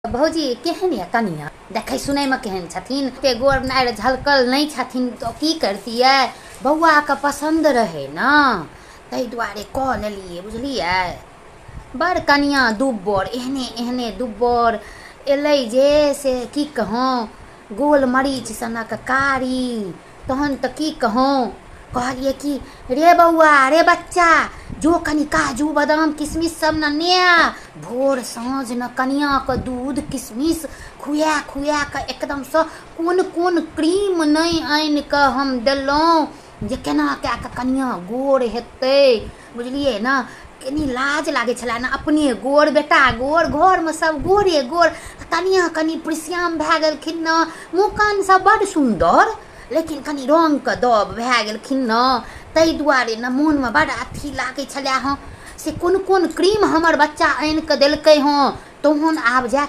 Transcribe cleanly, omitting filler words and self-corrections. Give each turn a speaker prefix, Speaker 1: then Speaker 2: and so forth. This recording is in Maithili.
Speaker 1: भौजी केहन यऽ कनिया, देखै सुनैमे केहन छथिन? एते गोर नारि झलकल नहि छथिन तऽ की करतियै? बौआके पसन्द रहै ने, ताहि दुआरे कऽ लेलियै, बुझलियै? बड़ कनिया दुब्बर, एहने एहने दुब्बर एलै जे से की कहौं, गोल मरीच सनक कारी। तहन तऽ की कहौं, कहलियै कि रे बौआ, रे बच्चा, जो कनि काजू बादाम किशमिश सब ने आ। भोर साँझ ने कनिआँके दूध किशमिश खुआ खुआ कऽ एकदमसँ कोन कोन क्रीम नहि आनि कऽ हम देलहुँ जे केना कए कऽ कनिआँ गोर हेतै, बुझलियै ने? कनि लाज लागै छलै ने, अपने गोर, बेटा गोर, घरमे सब गोरे गोर, कनिआँ कनि प्रिस्याम भए गेलखिन ने। मुँह कान सब बड्ड सुन्दर, लेकिन कनि रङ्गके दब भए गेलखिन ने, ताहि दुआरे ने मोनमे बड्ड अथी लागै छलै हँ। से कोन कोन क्रीम हमर बच्चा आनि कऽ देलकै हँ। तहन आब जाए